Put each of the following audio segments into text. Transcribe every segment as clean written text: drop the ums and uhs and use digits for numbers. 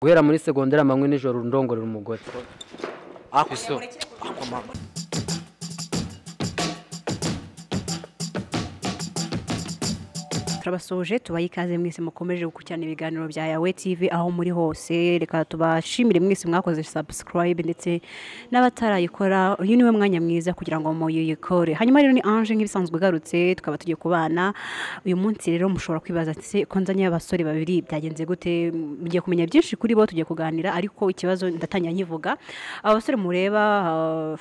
Guhera muri segonderi amanywa nijoro ndongorera umugore. Akuso akomama. Turabasoje tubaye ikaze mwese mukomeje gukurikirana ibiganiro bya Yawe TV aho muri hose. Reka tubashimire mwese mwakoze subscribe ndetse n'abatarayikora. Uyu niwe mwanya mwiza kugira ngo muyikore. Hanyuma rero ni Ange nk'ibisanzwe garutse, tukaba tugiye kubana uyu munsi. Rero mushobora kwibaza ati ko nzanye abasore babiri byagenze gute? Mugiye kumenya byinshi kuri bo, tugiye kuganira. Ariko ikibazo ndatangira nkivuga, abasore mureba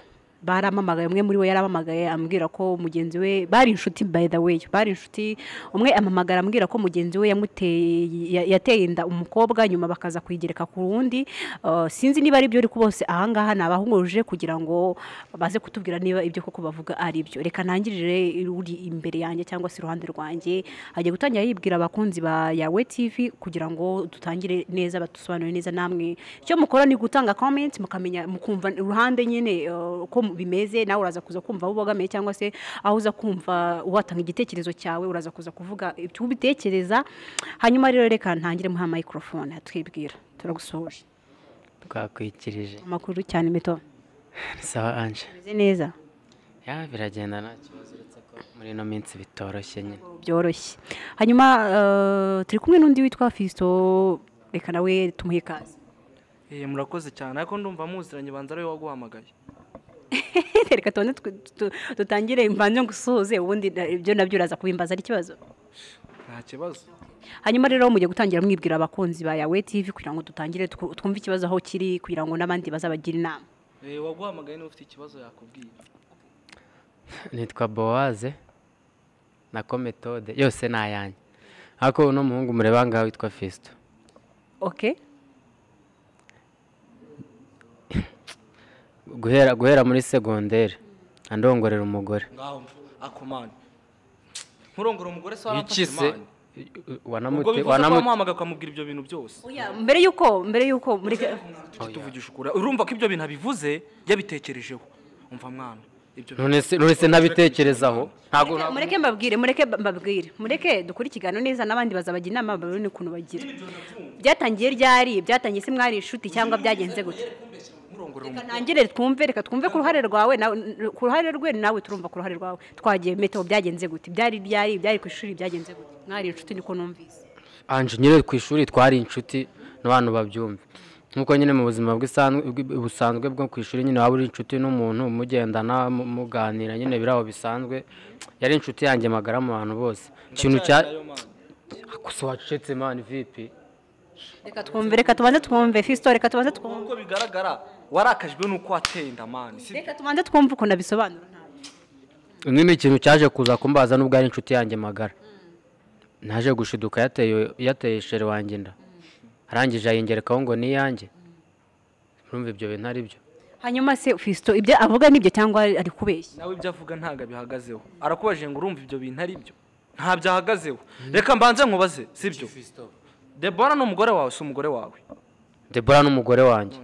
baramamagaye, umwe muri we yaramamagaye ambwira ko mugenzi we bari inshuti, by the way bari inshuti. Umwe amamagara ambwira ko mugenzi we yamuteye yateye inda umukobwa, nyuma bakaza kuyigereka ku wundi. Sinzi niba ari byo, ariko bose ahangaha nabahunguruje kugira ngo baze kutubwira niba ibyo koko bavuga ari byo. Reka ntangirire uri imbere yanjye cyangwa se iruhande rwanjye, agiye gutangira yibwira abakunzi ba Yawe TV kugira ngo dutangire neza, batusobanurire neza. Namwe icyo mukora ni gutanga comment, mukamenya mukumva uruhande nyine ko bimeze. Nawe uraza kuza kumva aho ubogamiye cyangwa se aho uza kumva watanga igitekerezo cyawe, uraza kuza kuvuga ibyo ubitekereza. Hanyuma rero reka ntangire muha microphone atwibwira. Turagusoje. Twakwikirije. Amakuru cyane mito. Sawa Ange. Bimeze neza? Ya biragenda nta kibazo, uretse ko muri ino minsi bitoroshye nyine. Byoroshye. Hanyuma turi kumwe n'undi witwa Fisto, reka nawe tumuhe ikaze. Murakoze cyane, ariko ndumva muziranye, banza ari we waguhamagaye. Reka tubone dutangire mbanze ngusuhuze, ubundi ibyo nabyo uraza kubimbaza, ari ikibazo? Nta kibazo. Hanyuma rero mugiye gutangira mwibwira abakunzi ba Yawe TV kugira ngo dutangire twumve ikibazo aho kiri, kugira ngo n'abandi bazabagira inama. Waguhamagaye niba ufite ikibazo yakubwiye. Nitwa Boaze nako Metode yose nayanjye, ariko uno muhungu mureba ngaho witwa Fisto. Okay. Guhera muri segonderi andongorera umugore. Ngaho akomana. Nkurongora umugore se waramfashe mani. Wanamuhamagaye ukamubwira ibyo bintu byose. Oya, mbere yuko muri tuvugisha ukuri, urumva ko ibyo bintu abivuze yabitekerejeho. Umva mwana, ibyo none se ntabitekerezaho. Ntago mureke mbabwire, mureke dukore ikiganiro neza n'abandi bazabagira inama babone ukuntu bagira. Byatangiye ryari? Byatangiye se mwari inshuti cyangwa byagenze gute? Reka ntangire twumve, reka twumve ku ruhare rwawe, ku ruhare rwe nawe turumva ku ruhare rwawe. Twagiye Meto, byagenze gute? Byari byari ku ishuri byagenze gute? Mwari inshuti niko numvise. Ange nyine ku ishuri twari inshuti n'abantu babyumva. Nkuko nyine mu buzima busanzwe bwo ku ishuri nyine waba uri inshuti n'umuntu mugendana muganira nyine biraho bisanzwe. Yari inshuti yanjye magara mu bantu bose. Ikintu cya akuso wacecetse man vipi? Reka twumve, reka tubanze twumve Fisto, reka tubanze twumve. Uko bigaragara warakajwe nuko wateye inda man. Reka tubanze twumve uko nabisobanura. Nini ikintu cyaje kuza kumbaza nubwo ari inshuti yanjye magara. Naje gushiduka yateye shere wanjye inda. Arangije ayingerekaho ngo ni yanjye. Urumva ibyo bintu ari byo. Hanyuma se Fisto ibyo avuga nibyo cyangwa ari kubeshya? Nawe ibyo avuga ntago bihagazeho. Arakubaje ngo urumva ibyo bintu ari byo. Nta byahagazeho. Reka mbanze nkubaze, sibyo? Debora n'umugore wawe si umugore wawe? Debora n'umugore wanjye.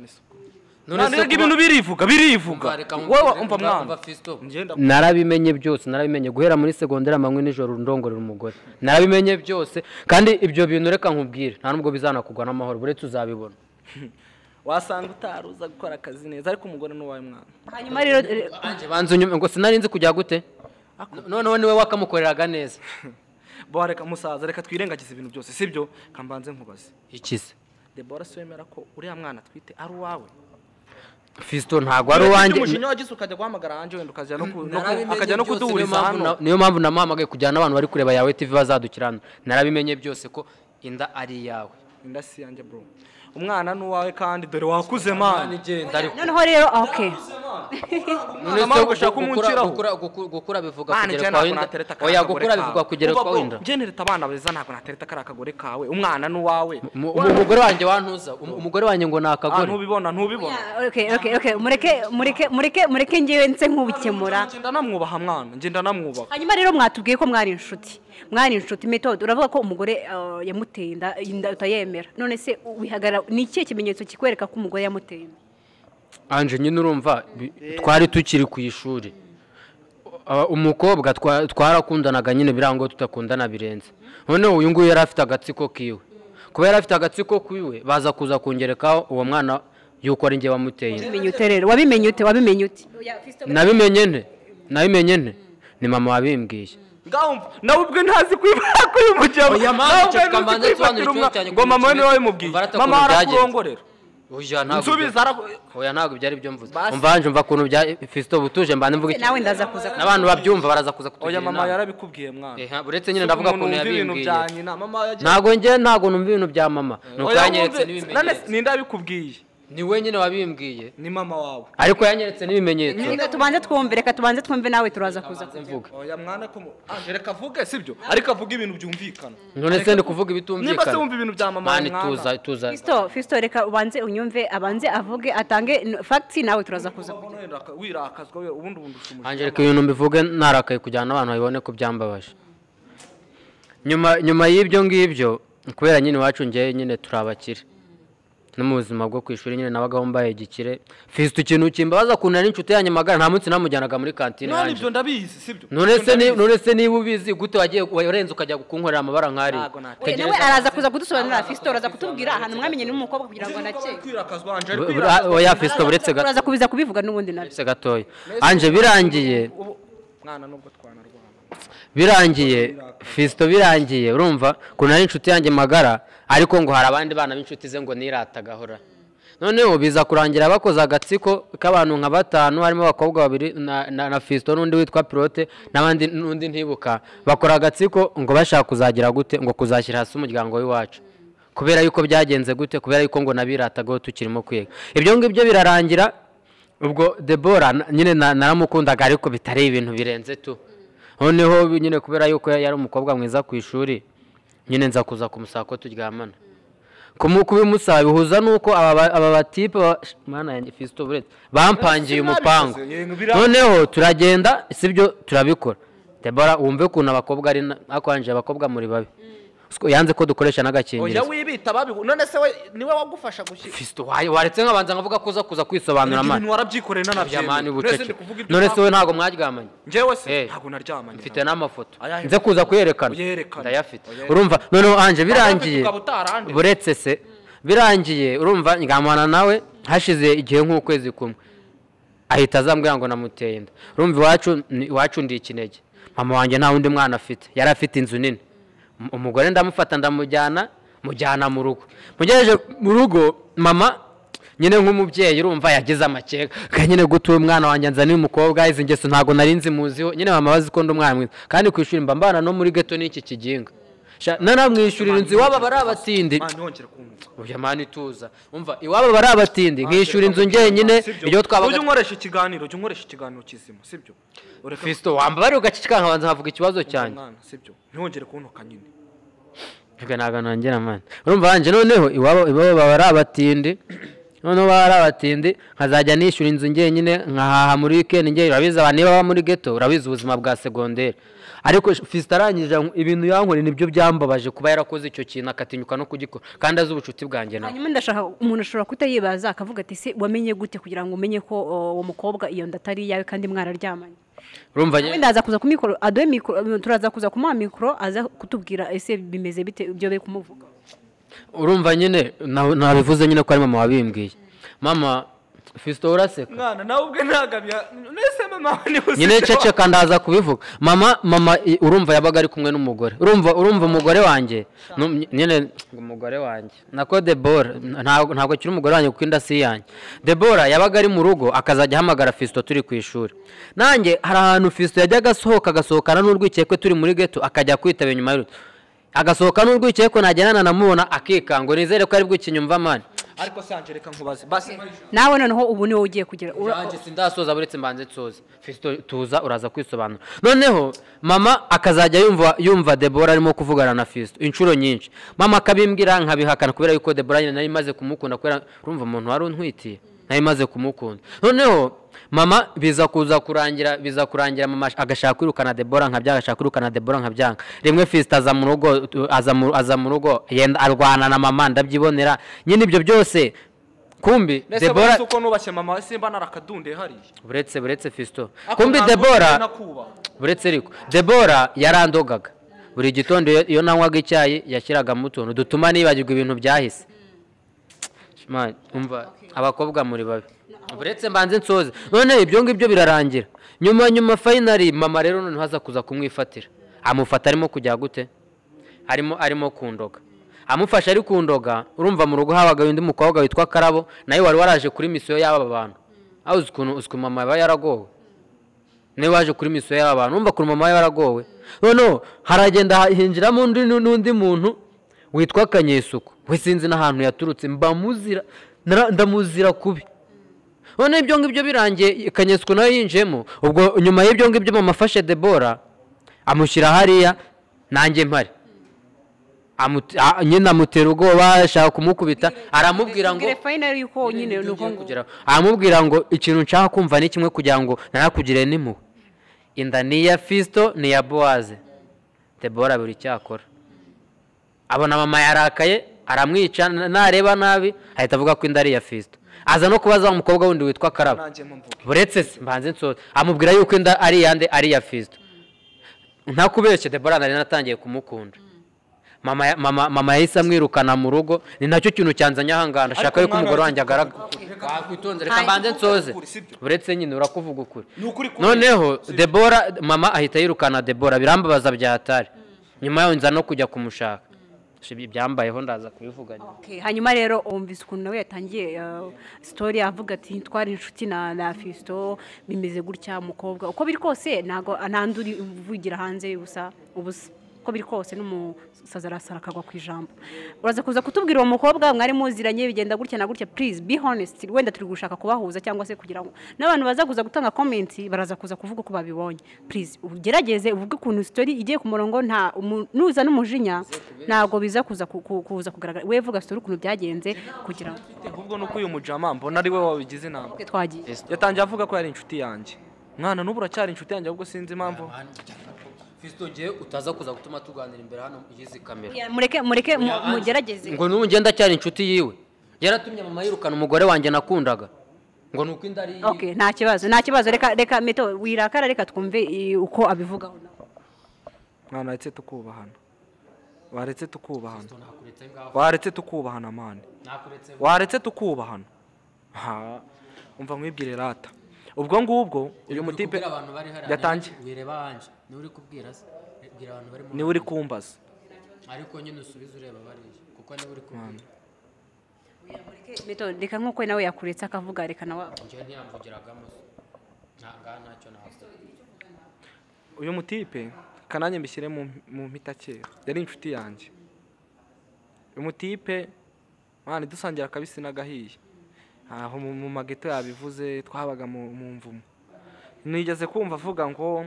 None ibintu birivuga. Wowe umva mwana. Narabimenye byose, narabimenye guhera muri segonderi amanywa nijoro ndongorera umugore. Narabimenye byose kandi ibyo bintu reka nkubwire, nta nubwo bizanakugwa n'amahoro, buretse uzabibona. Wasanga utaruza gukora akazi neza, ariko umugore n'uwawe mwana. Hanyuma rero Ange banze unyume ngo sinari nzi kujya gute. Noneho niwe wakamukoreraga neza. Bo reka musaza, reka twirengagize ibintu byose, sibyo? Kambanze nkubaze. Ikize. Debora se wemera ko uriya mwana twite ari uwawe? Fisto ntago ari uwanjye. Umujinya wagize ukajya guhamagara Ange wenda ukajya no akajya no kuduhuriza hano. Niyo mpamvu namuhamagaye kujyana n'abantu bari kureba Yawe TV bazadukirana. Narabimenye byose ko inda ari iyawe. Inda si yanjye bro. Umwana n'uwawe kandi dore wakuze man. Noneho rero okay. None gushaka umunshyiraho gukura bivuga kugera kwa inda. Oya gukura bivuga kugera kwa inda. Nje ntereta abana beza ntabwo natereta kari akagore kawe. Umwana n'uwawe. Umugore wanjye wantuza. Umugore wanjye ngo nakagore. Ntubibona. Okay. Mureke ngewe nse nkubikemura. Ngenda namwubaha mwana, ngenda namwubaha. Hanyuma rero mwatubwiye ko mwari inshuti. Mwari inshuti Methode, uravuga ko umugore yamuteye inda utayemera. None se wihagara ni ikihe kimenyetso kikwereka ko umugore yamuteye inda? Ange nyine urumva twari tukiri ku ishuri. Umukobwa twarakundanaga nyine birango tutakundana birenze. None uyu nguyu yari afite agatsiko kiwe. Kubera afite agatsiko kwiwe baza kuza kungerekaho uwo mwana yuko ari njye wamuteye inda. Wabimenye ute rero? Wabimenye ute? Wabimenye ute? Nabimenye nte? Nabimenye nte? Ni mama wabimbwiye. Ngaho nawe ubwe ntazi kwimujyamo. Oya mama, ceceka mbanze nsobanure ikibazo cyanjye. Ngo mama we niwe wabimubwiye. Mama arakurongorera. Oya ntabwo. Nsubiza Oya ntabwo byari byo mvuze. Umvanje umva kuntu bya Fisto butuje mbana mvuga iki. Nawe ndaza kuza. N'abantu babyumva baraza kuza kutugira. Oya mama yarabikubwiye mwana. Uretse nyine ndavuga kuntu yabimbwiye. Ntabwo njye ntabwo numva ibintu bya mama. Nuko yanyeretse n'ibimenyetso. Ninde abikubwiye? Ni we nyine wabimbwiye. Ni mama wawe. Ariko yanyeretse n'ibimenyetso. Reka tubanze twumve, reka tubanze twumve nawe turaza kuza kuvuga. Oya mwana ko Angel reka avuge sibyo? Ariko avuga ibintu byumvikana. None se ndi kuvuga ibitumvikana. Niba se wumva ibintu bya mama mwana. Tuza tuza. Fisto reka ubanze unyumve, abanze avuge atange facts nawe turaza kuza kuvuga. Wirakazwa ubundi ubundusha umujinya. Angel reka ibintu mbivuge narakaye kujyana abantu babibone ko byambabaje. Nyuma y'ibyo ngibyo kubera nyine wacu ngiye nyine turabakire. No mu buzima bwo kwishuri nyine nabagaho mbaye igikire. Fisto ikintu kimbabaza kuntu ari inshuti yanjye magara nta munsi namujyanaga muri kantine yanjye. None ibyo ndabizi sibyo? None se niba ubizi gute wagiye warenze ukajya kunkorera amabara nkari. Nawe araza kuza kudusobanurira Fisto, araza kutubwira ahantu mwamenye n'umukobwa kugira ngo anake. Oya Fisto buretse gato. Araza kubiza kubivuga n'ubundi nabyo. Buretse gatoya. Anje birangiye. Mwana nubwo twanarwana. Birangiye Fisto birangiye urumva kuntu ari inshuti yanjye magara ariko ngo hari abandi bana b'inshuti ze ngo niratagahora. Noneho biza kurangira bakoze agatsiko k'abantu nka batanu harimo abakobwa babiri na Fisto n'undi witwa Pilote n'abandi n'undi ntibuka, bakora agatsiko ngo bashaka kuzagira gute ngo kuzashyira hasi umuryango w'iwacu. Kubera yuko byagenze gute? Kubera yuko ngo nabiratagaho tukirimo kwiga. Ibyo ngibyo birarangira ubwo Deborah nyine naramukundaga ariko bitari ibintu birenze tu. Noneho nyine kubera yuko yari umukobwa mwiza ku ishuri nyine nza kuza kumusaba ko turyamana. Kubimusaba bihuza nuko aba batipe mana yanjye Fisto buretse bampangiye umupango. Noneho turagenda sibyo turabikora. Deborah wumve kuntu abakobwa ari akwanje abakobwa muri babi. Yanze ko dukoresha n'agakingirizo. Oya wibita babi none se we niwe wagufasha gushyira. Fisto waretse nkabanza nkavuga kuza kuza kwisobanura mwana. Ibintu warabyikoreye nanabyemeye. None se we ntago mwaryamanye? Njyewe se ntago naryamanye. Mfite n'amafoto. Nze kuza kuyerekana. Ndayafite. Urumva noneho Anje birangiye. Buretse se birangiye urumva ngamana nawe hashize igihe nk'ukwezi kumwe. Ahita azambwira ngo namuteye inda. Urumva iwacu ndi ikinege. Mama wanjye nta wundi mwana afite. Yari afite inzu nini. Umugore ndamufata ndamujyana mujyana mu rugo. Mugejeje mu rugo mama nyine nk'umubyeyi urumva yagize amakeka nyine gutuye umwana wanjye nzaniye umukobwa izi ngeso ntago nari nzi muziho nyine mama bazi ko ndi umwana mwiza kandi ku ishuri mba mbana no muri ghetto n'iki kiginga naramwishyurira inzu iwabo bari abatindi. Oya mani tuza umva iwabo bari abatindi nkishyura inzu njyenyine iyo twabaga. Ujye unkoresha ikiganiro, ujye unkoresha ikiganiro kizima sibyo? Fisto wamba bari ugacicika nkabanza nkavuga ikibazo cyanjye sibyo? Ntihongere kuntuka nyine. Reka ntago nongera mani. Urumva wanje noneho iwabo baba ari abatindi. Noneho baba ari abatindi nkazajya nishyura inzu njyenyine nkahaha muri weekend njye urabizi abantu niba baba muri ghetto urabizi ubuzima bwa secondaire. Ariko Fisto arangije ibintu yankoreye nibyo byambabaje kuba yarakoze icyo kintu akatinyuka no kugikora kandi azi ubucuti bwanjye nawe. Hanyuma ndashaka umuntu ashobora kutayibaza akavuga ati se wamenye gute kugira ngo umenye ko uwo mukobwa iyo nda atari iyawe kandi mwararyamanye? Urumva ndaza kuza ku mikoro aduhe mikoro turaza kuza kumuha mikoro aza kutubwira ese bimeze bite ibyo bari kumuvuga. Urumva nyine nabivuze nyine ko ari mama wabimbwiye. Mama Fisto uraseka. Mwana nawe ubwe ntagabya nese mama ni uzi. Nyine ceceka ndaza kubivuga. Mama urumva yabaga ari kumwe n'umugore. Urumva umugore wanjye. Nyine umugore wanjye. Nako Deborah ntabwo kiri umugore wanjye kuko inda si yanjye. Deborah yabaga ari mu rugo akazajya ahamagara Fisto turi ku ishuri. Nanjye hari ahantu Fisto yajyaga asohoka agasohokana n'urwikekwe turi muri ghetto akajya kwitaba inyuma y'urugo. Agasohoka n'urwikekwe nagenana namubona akikanga nizere ko ari bwo ikinyumva mani. Ariko sanje reka nkubaze basi nawe noneho ubu niwe ugiye kugera uranje sindasoza buretse mbanze nsoze Fisto tuza uraza kwisobanura. Noneho mama akazajya yumva Deborah arimo kuvugana na Fisto inshuro nyinshi. Mama akabimbwira nkabihakana kubera yuko Deborah nyine nari maze kumukunda kubera urumva umuntu wari untwitiye nari maze kumukunda. Noneho mama biza kuza kurangira mama agashaka kwirukana Deborah nkabyanga agashaka kwirukana Deborah nkabyanga. Rimwe Fisto aza mu rugo aza mu rugo yenda arwana na mama ndabyibonera nyine ibyo byose kumbi Deborah uko nubashye mama simba narakadunde hariya. Buretse Fisto kumbi Deborah buretse ariko Deborah yarandogaga. Buri gitondo iyo nanywaga icyayi yashyiragamo utuntu dutuma nibagirwa ibintu byahise. Man, umva abakobwa muri babi. Uretse mbanze nsoze. None ibyo ngibyo birarangira. Nyuma finally mama rero noneho aza kuza kumwifatira. Amufata arimo kujya gute? Arimo kundoga. Amufasha ari kundoga, urumva mu rugo habaga undi mukobwa witwa Karabo, nawe wari waraje kuri misiyo y'aba bantu. Aho uzi mama aba yaragowe. Nawe waje kuri misiyo y'aba bantu, urumva kuri mama yaragowe. Noneho haragenda hinjiramo n'undi muntu witwa Kanyesuku. We sinzi n'ahantu yaturutse, mbamuzira ndamuzira kubi. None ibyo ngibyo birangiye Kanyesuku nawe yinjemo. Ubwo nyuma y'ibyo ngibyo mama afashe Debora amushyira hariya nanjye mpari. Nyine amutera ubwoba ashaka kumukubita, aramubwira ngo aramubwira ngo ikintu nshaka kumva ni kimwe kugira ngo narakugire n'impuhwe. Inda ni iya Fisto ni iya Bowaze. Debora buri cyakora abona mama yarakaye aramwica, nareba nabi ahita avuga ko inda ari iya Fisto. Aza no kubaza umukobwa wundi witwa Karabo. Buretse se mbanze nsoze, amubwira yuko inda ari iyande ari iya Fisto. Ntakubeshye Debora nari natangiye kumukunda. Mama yahise amwirukana mu rugo, ni nacyo kintu cyanzanye ahangana, ashaka yuko umugore wanjye agaragara. Wakwitonze reka mbanze nsoze. Buretse nyine urakuvuga ukuri. Noneho Debora mama ahita yirukana Debora, birambabaza bya hatari. Nyuma yaho nza no kujya kumushaka. Ibyambayeho ndaza kubivuga nyuma. Okay, hanyuma rero umvise ukuntu nawe yatangiye story avuga ati twari inshuti na Fisto bimeze gutya umukobwa. Uko biri kose ntago ntanduri uvugira hanze ubusa. Uko biri kose n'umusaza arasara akagwa ku ijambo. Uraza kuza kutubwira uwo mukobwa mwari muziranye bigenda gutya na gutya, please be honest. Wenda turi gushaka kubahuza cyangwa se kugira ngo n'abantu baza kuza gutanga comment baraza kuza kuvuga uko babibonye. Please ugerageze uvuge ukuntu story igiye ku murongo, nta nuza n'umujinya ntago biza kuza kuza kugaragara. We vuga story ukuntu byagenze kugira ngo ahubwo nuko uyu mujama mbona ari we wabigize inama. Twagiye yatangiye avuga ko yari inshuti yanjye. Mwana n'ubu uracyari inshuti yanjye ahubwo sinzi impamvu. Fisto ngiye utaza kuza gutuma tuganira imbere hano igize kamera. Mureke mugerageze. Ngo n'ubu ngenda cyari inshuti yiwe. Yaratumye mama yirukana umugore wanjye nakundaga. Ngo nuko inda ari. Okay, nta kibazo reka meto wirakara, reka twumve uko abivugaho. Mwana aretse tukubahana. Waretse tukubahana. Waretse tukubahana mani. Waretse tukubahana. Ha, umva nkwibwire rata. Ubwo ngubwo uyu mutipe yatangiye wireba anje ni uri kubwira se bwira abantu bari mu ni uri kumbaza ariko nyine usubize ureba bariye kuko ni uri kubwira. Meto reka nkuko nawe yakuretse akavuga reka nawe ngiye ntiyamvugiragamo ntanga ntacyo navuga. Uyu mutipe kananye mbishyire mu mpita kera yari inshuti yanjye. Uyu mutipe mwana dusangira akabisi n'agahiye. Aho mu mageto yabivuze twabaga mu mvumo. Nigeze kumva avuga ngo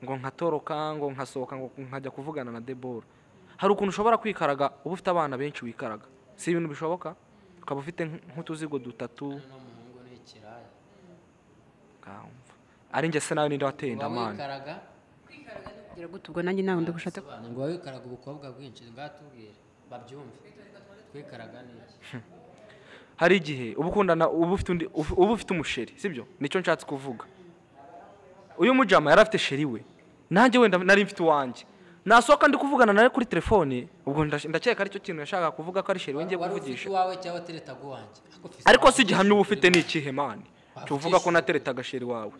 nkatoroka ngo nkasohoka ngo nkajya kuvugana na Debora. Hari ukuntu ushobora kwikaraga uba ufite abana benshi wikaraga. Si ibintu bishoboka ukaba ufite nk'utuzigo dutatu. Ari njye se nawe ninde watenda mwana. Kugira gutubwo nanjye nawe ndagushatse ngo wikaraga ubukobwa bwinshi ngatubwire babyumve. Kwikaraga niki? Hari igihe uba ukundana uba ufite undi uba ufite umusheri, sibyo? Nicyo nshatse kuvuga. Uyu mujama yari afite sheri we, nanjye wenda nari mfite uwanjye. Nasohoka ndi kuvugana nawe kuri telefone, ubwo ndakeka aricyo kintu yashakaga kuvuga ko ari sheri we ngiye kuvugisha. Wawe cyangwa teretaga uwanjye. Ariko si igihamya uba ufite ni ikihe mani? Tuvuga ko nateretaga sheri wawe.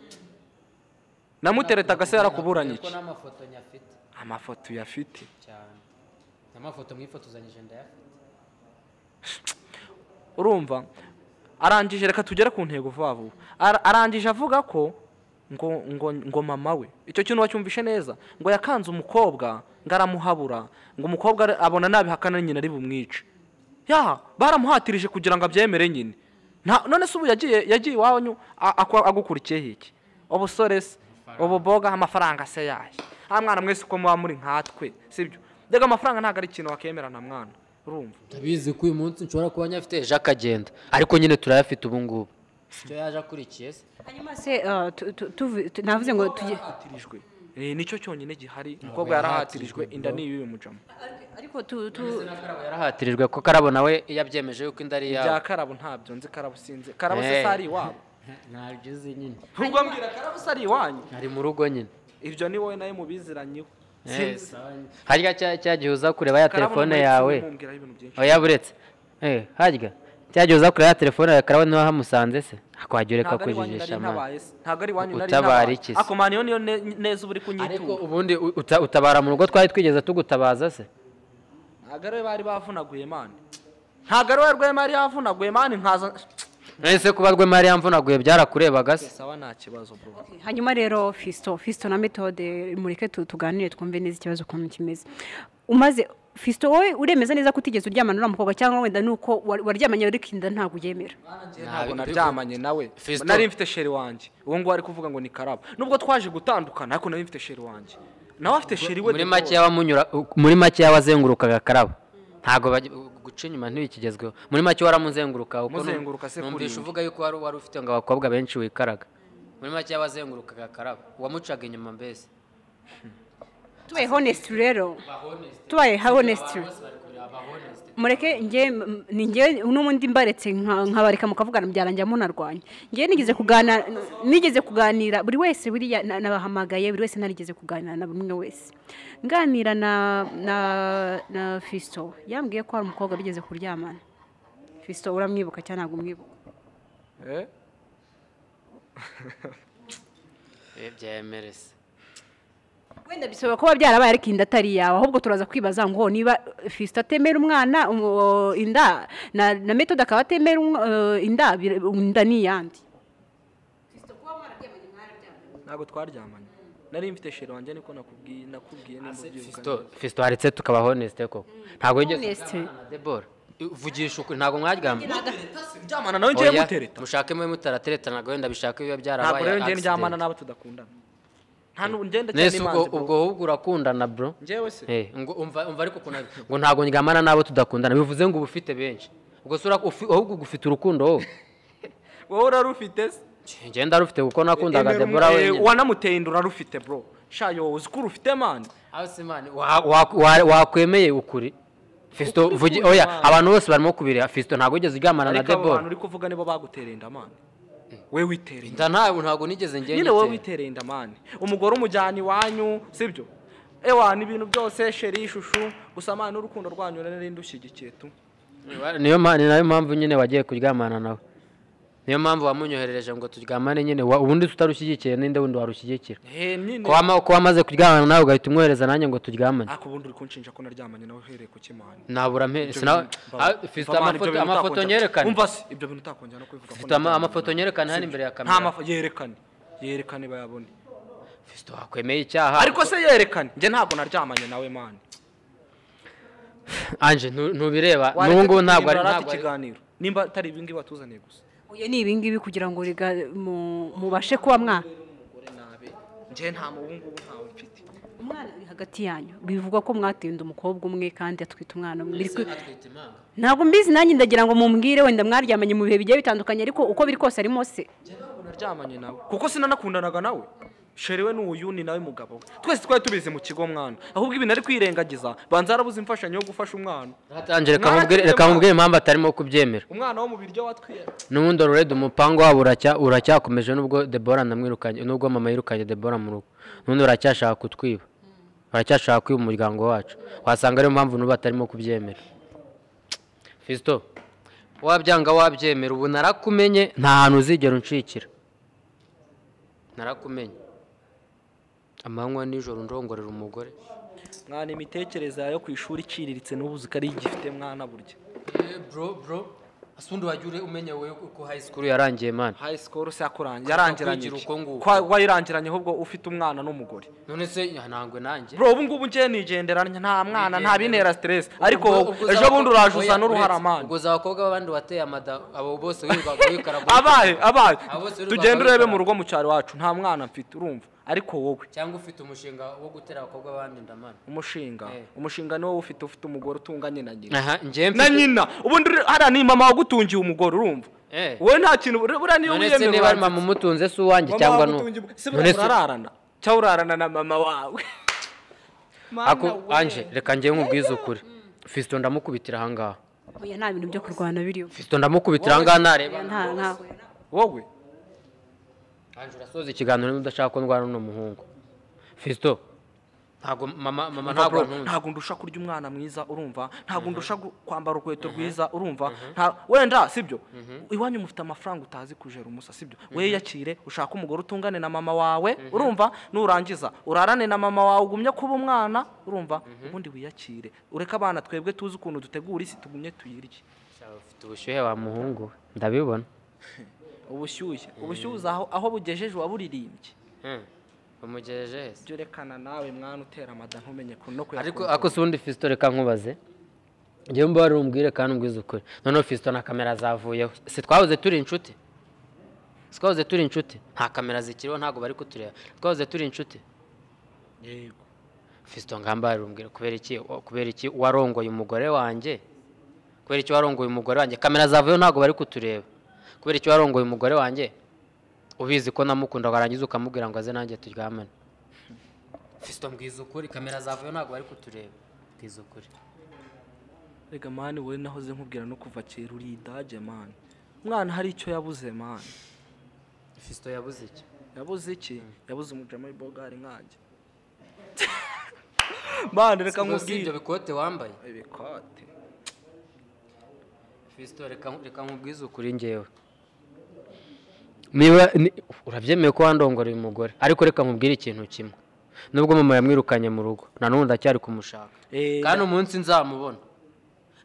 Namuteretaga se yarakuburanye iki? N'amafoto nyafite. Amafoto yafite cyane. Amafoto mwifotozanyije ndayafite. Urumva arangije reka tugere ku ntego vuba vuba. Arangije avuga ko ngo mama we icyo kintu wacyumvishe neza, ngo yakanze umukobwa ngo aramuhabura, ngo umukobwa abona nabihakana nyina ari bumwice. Ya baramuhatirije kugira ngo abyemere nyine. None se ubu yagiye iwanyu agukurikiye iki? Ubusore se ububoga amafaranga se yahe? Ah mwana mwese uko muba muri nkatwe, sibyo? Ndega amafaranga ntago ari ikintu wakemera na mwana. Urumva ndabizi ko uyu munsi nshobora kuba nyafite ejo akagenda, ariko nyine turayafite ubu ngubu. Icyo yaje akurikiye se hanyuma se navuze ngo tujye nicyo cyonyine gihari. Umukobwa yarahatirijwe inda ni y'uyu mujama. Ariko yarahatirijwe ko Karabo nawe yabyemeje yuko inda ari yawe. Ibya Karabo ntabyo nzi, Karabo sinzi. Karabo se sari iwabo ntabyo uzi nyine. Ubwo mbwira Karabo sari iwanyu ari mu rugo nyine. Ibyo ni wowe nawe mubiziranyeho. Harya cyagihe uza kureba ya telefone yawe. Oya buretse. Harya cyagihe uza kureba ya telefone yawe Karabo niho hamusanze se? Akwagira reka kujijisha mama. Ntago ari wanyu nari ntabaye. Ako mani yo niyo neza uburi kunyitura. Ariko ubundi utabara mu rugo twari twigeze tugutabaza se? Ntago ari bari bavunaguye mani. Ntago ari Rwema yari yavunaguye mani nkaza. Nese kuba Rwema yari yamvunaguye byarakurebaga se? Sawa nta kibazo bro. Hanyuma rero Fisto na Methode mureke tuganire twumve neza ikibazo ukuntu kimeze. Umaze Fisto wowe uremeza neza ko utigeze uryamana n'uriya mukobwa cyangwa wenda nuko waryamanye ariko inda ntabwo uyemera? Ntabwo naryamanye nawe. Nari mfite sheri wanjye. Uwo nguwo ari kuvuga ngo ni Karabo. Nubwo twaje gutandukana ariko nari mfite sheri wanjye. Nawe afite sheri we. Muri make yabazengurukaga Karabo. Ntago guca inyuma ntibikigezweho. Muri make waramuzenguruka uko numvisha uvuga yuko wari ufite ngo abakobwa benshi wikaraga. Muri make yabazengurukaga Karabo. Wamucaga inyuma mbese. Tubaye honest rero. Tubaye honest. Mureke nge ninge n'ubundi mbaretse nkabareka mukavugana byarangira munarwanya. Nge nigeze kuganira buri wese buriya nabahamagaye buri wese narigeze kuganira na bumwe wese. Nganira na Fisto yambwiye ko hari umukobwa bigeze kuryamana. Fisto uramwibuka cyane ntabwo umwibuka? Byemerese. Wenda bisaba kuba byarabaye ariko inda atari yawe ahubwo turaza kwibaza ngo niba Fisto atemera umwana inda na Methode akaba atemera inda ni yandi. Fisto kuba mwararyamanye mwararyamanye? Ntabwo twaryamanye. Nari mfite sheri wanjye niko nakubwiye nimubyibuka. Fisto haretse tukaba honest koko. Ntabwo yigeze na Deborah. Vugisha ukuri ntabwo mwaryamanye. Ryamana nawe ngiye mutereta. Mushake mwe mutaratereta ntabwo wenda bishaka biba byarabaye. Ntabwo rero ngiye ndyamana nabo tudakundana. Hano ngenda cyane imanzi bro. Ubwo ahubwo urakundana bro. Njewe se. Ngo umva ariko kuna ngo ntago ndyamana nabo tudakundana bivuze ngo ubufite benshi. Ubwo sura ahubwo gufite urukundo wowe. Wowe urarufite se? Ngenda rufite kuko nakundaga Deborah wenyine. Wanamuteye inda urarufite bro. Shayo uzi ko urufite man. Aho se man wakwemeye ukuri. Fisto vugi oya abantu bose barimo kubireba Fisto ntago ugeze uryamana na Deborah. Ariko abantu uri kuvuga nibo bagutereye inda man. We witereye inda ntabwo nigeze ngende nyine wowe witereye inda man. Umugore umujyana iwanyu sibyo? Ewa ni ibintu byose sheri ishushu gusa man urukundo rwanyu nari ndushyigikiye tu. Niyo nayo mpamvu nyine wagiye kuryamana nawe. Niyo mpamvu wamunyoherereje ngo turyamane nyine ubundi tutarushyigikiye ninde wundi warushyigikira. Ko wamaze kuryamana nawe ugahita umwohereza nanjye ngo turyamane. Ako ubundi uri kunshinja ko naryamanye nawe uhereye ku kimana. Nabura Fisto amafoto nyerekane. Umva se ibyo bintu utakongera no kubivuga. Fisto amafoto nyerekane hano imbere ya kamera. Nta mafoto yerekane bayabone. Fisto wakwemeye icyaha. Ariko se yerekane nje ntabwo naryamanye nawe man. Anje ntubireba n'ubu ntabwo ari ikiganiro. Nimba atari ibi ngibi watuzaniye gusa. Oya ni ibingibi kugira ngo mubashe kuba mwa nje nta mubungu ntawe mfite. Umwana uri hagati yanyu bivugwa ko mwatinda umukobwa umwe kandi atwita umwana umwe. Ntabwo mbizi nanjye ndagira ngo mumbwire wenda mwaryamanye mu bihe bigiye bitandukanye ariko uko biri kose arimo se. Nje ntabwo naryamanye nawe kuko sinanakundanaga nawe. Sheri we n'uyu ni nawe mugabo we. Twese twari tubizi mu kigo mwana. Ahubwo ibintu ari kwirengagiza banza yarabuze imfashanyo yo gufasha umwana. Natangire reka mubwire impamvu atarimo kubyemera. Umwana wo mu biryo watwiye. N'ubundi already umupango wabo uracyakomeje nubwo Deborah namwirukanye nubwo mama yirukanye Deborah mu rugo. N'ubundi uracyashaka kutwiba. Baracyashaka kwiba umuryango wacu. Wasanga ariyo mpamvu n'ubu atarimo kubyemera. Fisto wabyanga wabyemera ubu narakumenye nta hantu uzigera uncikira. Narakumenye. Amanywa nijoro ndongorera umugore. Mwana imitekerereze yayo ku ishuri iciriritse n'ubuzi kari igifite mwana burya. Bro asundi wajyure umenye wewe uko high school yarangiye man. High school se yakurangiye yarangiranye kwa wayirangiranye ahubwo ufite umwana n'umugore. None se nangwe nanjye. Bro ubu ngubu ngiye nigenderanya nta mwana nta bintera stress ariko ejo bundi uraje usa n'uruhara man. Ubwo za bakobwa b'abandi wateye amada abo bose wirirwaga wikaraga. Abaye tugende urebe mu rugo mu cyaro wacu nta mwana mfite urumva. Ariko wowe cyangwa ufite umushinga wo gutera abakobwa bandi ndamana. Umushinga ni wowe ufite umugore utunganye na nyina. Aha ngiye na nyina ubundi hara ni mama wagutungiye umugore urumva. Wowe nta kintu buriya niyo wiyemera. None se niba ari mama umutunze si uwanjye cyangwa no. None se urararana cyangwa urarana na mama wawe. Ako Anje reka ngiye nkubwize ukuri. Fisto ndamukubitira aha ngaha. Oya nta bintu byo kurwana biriyo. Fisto ndamukubitira aha ngaha nareba. Nta wowe Anje urasoza ikiganiro n'udashaka ko ndwana n'umuhungu. Fisto Ntabwo mama ntabwo ntabwo ndusha kurya umwana mwiza, urumva? Ntabwo ndusha kwambara urukweto rwiza, urumva? Wenda sibyo, iwanyu mufite amafaranga utazi kujera umusa, sibyo? We yakire ushaka umugore utungane na mama wawe, urumva? Nurangiza urarane na mama wawe ugumye kuba umwana, urumva? Ubundi wiyakire ureke abana twebwe tuzi ukuntu dutegura isi tugumye tuyirye. Ufite ubushyuhe wa muhungu, ndabibona. Ubushyuhe aho bugejeje waburirimbye. Umugejeje hese. Byo rekana nawe mwana utera amada ntumenye no kuya. Ariko ako se ubundi Fiston reka nkubaze. Ngiye mba wari umbwire kandi umbwize ukuri. Noneho Fiston na kamera zavuyeho. Si twahoze turi inshuti? Twahoze turi inshuti. Nta kamera zikiriho ntago bari kutureba. Twahoze turi inshuti. Yego. Fiston ngamba wari umbwire kubera iki warongoye umugore wanjye? Kubera iki warongoye umugore wanjye? Kamera zavuyeho ntago bari kutureba. Kubera iki warongoye umugore wanjye? Ubizi ko namukunda warangiza ukamubwira ngo aze nanjye turyamane. Fiston mbwiza ukuri, kamera zavuye ntago bari kutureba. Mbwiza ukuri. Rega mani wowe nahoze nkubwira no kuva kera uri idage mani. Umwana hari icyo yabuze mani. Fiston yabuze iki? Yabuze iki? Yabuze umujama w'ibogari nkanjye. Mani reka nkubwire. Ibyo bikote wambaye? Ibikote. Fiston reka nkubwize ukuri ngewe. Niba urabyemeye ko wandongora uyu mugore, ariko reka nkubwire ikintu kimwe. Nubwo mama yamwirukanye mu rugo, na n'ubu ndacyari kumushaka. Kandi umunsi nzamubona,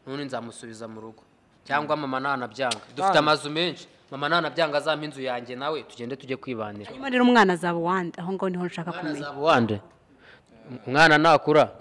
n'ubundi nzamusubiza mu rugo. Cyangwa mama ntanabyanga. Dufite amazu menshi. Mama ntanabyanga azampa inzu yanjye nawe tugende tujye kwibanira. Hanyuma rero umwana azaba uwande, aho ngaho niho nshaka kumenya. Umwana azaba uwande. Umwana nakura.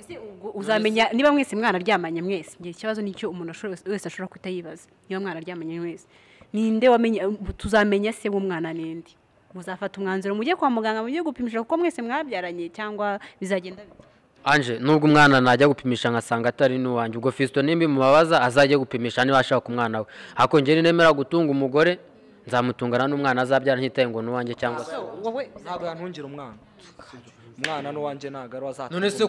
Uzamenya niba mwese mwana aryamanye mwese. Ngiye ikibazo nicyo umuntu wese ashobora kutayibaza. Niba mwana aryamanye mwese. Ninde wamenye tuzamenya se w'umwana ninde? Muzafata umwanzuro mujye kwa muganga mujye gupimisha kuko mwese mwabyaranye cyangwa bizagenda bite? Anje nubwo umwana najya gupimisha ngasanga atari n'uwanjye, ubwo Fiston nimbi mubabaza azajye gupimisha niba ashaka umwana we. Hako njye nemera gutunga umugore nzamutungana n'umwana azabyara ntitaye ngo n'uwanjye cyangwa se wowe ntabwo yantungira umwana. Umwana n'uwanjye ntago ari wazatunga. None se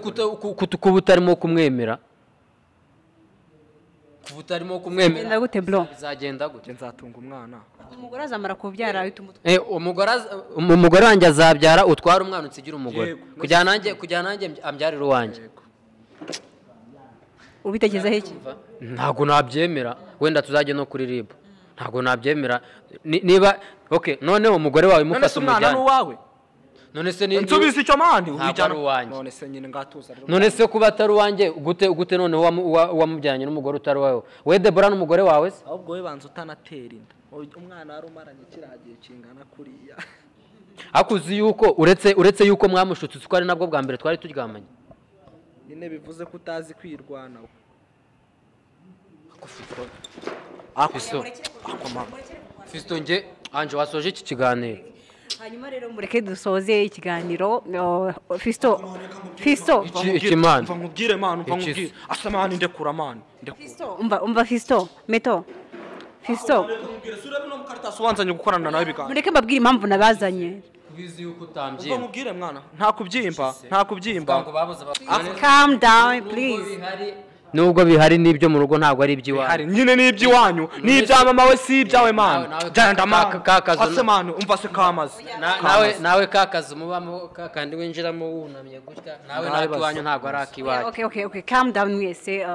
kuba utarimo kumwemera? Kuba utarimo kumwemera gute bro? Bizagenda gute? Nzatunga umwana. Umugore azamara kubyara ahita umutwara. Umugore wanjye azabyara utwara umwana utsigira umugore. Kujyana nanjye ambyarira uwanjye. Ubitekerezaho iki? Ntago nabyemera. Wenda tuzajye no kuri RIB. Ntago nabyemera. Niba okay, noneho umugore wawe mufata umujyana. None se umwana n'uwawe? None se ni nsubiza icyo mani ubijyana uwanjye. None se nyine ngatuza rero. None se kuba atari uwanjye gute noneho wamubyaranye n'umugore utari wawe? We Deborah n'umugore wawe se? Ahubwo we banza utanatera inda. Umwana wari umaranye kiragiye kingana kuriya. Akuzi yuko uretse yuko mwamushutse uko ari nabwo bwa mbere twari turyamanye. Nyine bivuze ko utazi kwirwana. Fiston nge Anje wasoje iki kiganiro. Hanyuma rero mureke dusoze ikiganiro. Fiston ikimana mva nkubwire man, mva nkubwire asa man, ndekura man, ndekura. Fiston umva Fiston meto Fiston sura bino mukaritasi wanzanye gukorana nawe biganiro. Mureke mbabwire impamvu nabazanye. Kubizi yuko utambyimba. Mva nkubwire mwana, nta kubyimba. Calm down please. Nubwo bihari nibyo mu rugo ntabwo ari iby'iwanyu. Nyine ni iby'iwanyu, ni ibya mama we si ibyawe man. Genda man. Ase man, umva se kamaze. Nawe kakazu mubamo kandi winjiramo wunamye gutya. Nawe nakiwanyu ntabwo ari akiwanyu. Okay, calm down mwese.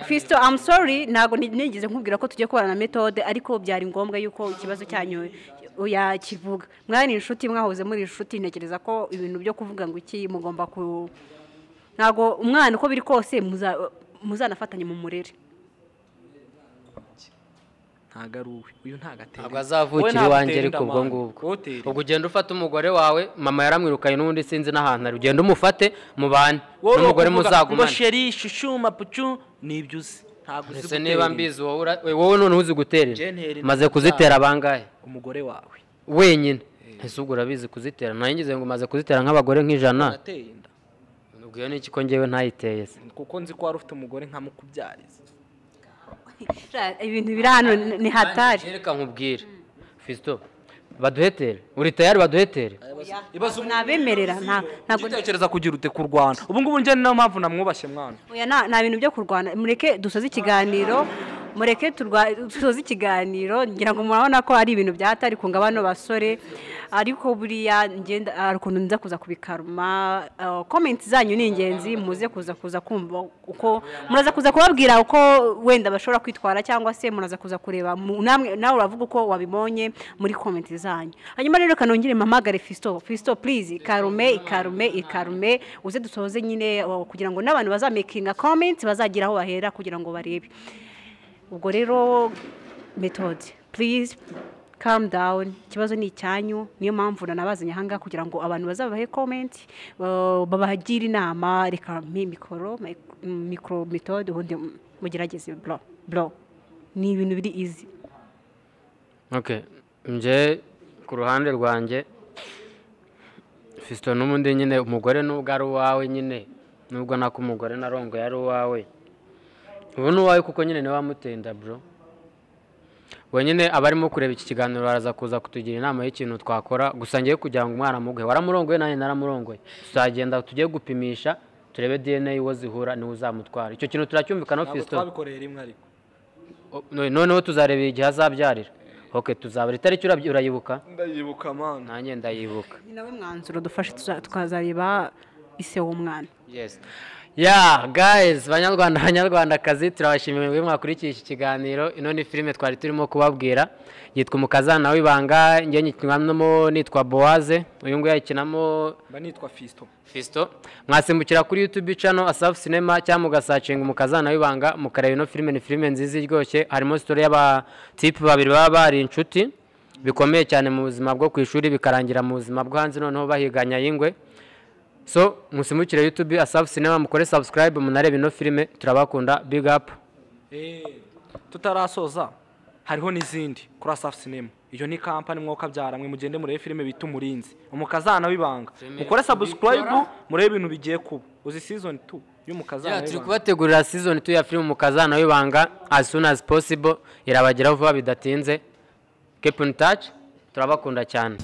Fiston I'm sorry ntabwo nigeze nkubwira ko tugiye kubana na methode, ariko byari ngombwa yuko ikibazo cyanyu yakivuga. Mwari inshuti, mwahoze muri inshuti, ntekereza ko ibintu byo kuvuga ngo iki mugomba ku ntago umwana uko biri kose muzanafatanye mu murere. Ntago ari uwe, uyu ntagatera. Ntabwo azavukira iwanjye ariko ubwo ngubwo. Ubwo ugenda ufata umugore wawe, mama yaramwirukanye n'ubundi sinzi n'ahantu ari. Ugenda umufate mubane n'umugore muzagumane. Ngo sheri shushu mapucu nibyo uzi. Ntago uzi gutera. Niba mbizi wowe none uzi gutera. Maze kuzitera bangahe? Umugore wawe wenyine. Ese ubwo urabizi kuzitera? Nangize ngo maze kuzitera nk'abagore nk'ijana. Ubwo ni iki ko ngewe ntayiteye se? Kuko nzi ko wari ufite umugore nkamukubyariza. Ibintu biri hano ni hatari. Reka nkubwire Fiston, baduhetere. Uri tayari baduhetere? Ibazo nabemerera ntago ntekereza kugira ute kurwana. Ubu ngubu nje niyo mpamvu namwubashye mwana. Oya nta bintu byo kurwana. Mureke dusoze ikiganiro. Mureke dusoze ikiganiro. Ngira ngo murabona ko ari ibintu byatari kunga bano basore, ariko buriya ngenda hari ukuntu nza kuza kubikaruma. Comment zanyu ni ingenzi, muze kuza kumva uko muraza kuza kubabwira uko wenda bashobora kwitwara, cyangwa se muraza kuza kureba namwe, nawe uravuga uko wabibonye muri comment zanyu. Hanyuma rero kanongere mpamagare Fisto. Fisto, please, ikarume, ikarume, ikarume, uze dusoze nyine, kugira ngo n'abantu bazamakinga comment bazagira aho bahera kugira ngo barebe. Ubwo rero Methode, please calm down, ikibazo ni icyanyu, niyo mpamvu nanabazanye ahangaha kugira ngo abantu bazabahe comment, babagire inama. Reka mpe micro Methode, ubundi mugerageze, bro, bro, ni ibintu biri easy. Okay, nje ku ruhande rwanjye, Fiston, n'ubundi nyine umugore nubwo ari uwawe nyine, nubwo nako umugore narongoye ari uwawe, ubu ni uwawe kuko nyine niwe wamutenda, bro. We nyine abarimo kureba iki kiganiro baraza kuza kutugira inama y'ikintu twakora. Gusa ngiye kugira ngo umwana muguhe, waramurongoye, nanjye naramurongoye, tuzagenda tujye gupimisha turebe DNA uwo zihura niwe uzamutwara. Icyo kintu turacyumvikanaho? Ntabwo Fiston. twabikoreye rimwe ariko. Noneho tuzareba igihe azabyarira. Ok, tuzabara itariki. Urayibuka? Ndayibuka, man. Nanjye ndayibuka. Ni nawe mwanzuro dufashe, tukazareba ise w'umwana. Yes, yeah guys, banyarwanda, banyarwandakazi, turabashimiye mwe mwakurikiye iki kiganiro. Ino ni filime twari turimo kubabwira yitwa Umukazana w'Ibanga. Njye nyikinamo nitwa Boaze, uyu nguyu yayikinamo Mba nitwa Fisto. Fisto. Mwasimbukira kuri YouTube channel Asafu Cinema cyangwa mugasearchinga Umukazana w'Ibanga, mukareba ino filime. Ni filime nziza iryoshye, harimo story y'abatipe babiri baba bari inshuti bikomeye cyane mu buzima bwo ku ishuri, bikarangira mu buzima bwo hanze noneho bahiganya y'ingwe. So musimbukire YouTube Asafu Cinema, mukore subscribe, munarebe ino filime. Turabakunda, big up. Tutarasoza, hariho n'izindi kuri Asafu Cinema. Iyo ni kampani mwuka byara mwe, mugende murebe filime bita Umurinzi, Umukazana w'Ibanga. Mukore subscribe, murebe ibintu bigiye kuba. Uzi season 2 y'Umukazana Yeah, turi w'Ibanga? kubategurira season 2 ya filime Umukazana w'Ibanga as soon as possible, irabageraho vuba bidatinze. Keep in touch, turabakunda cyane.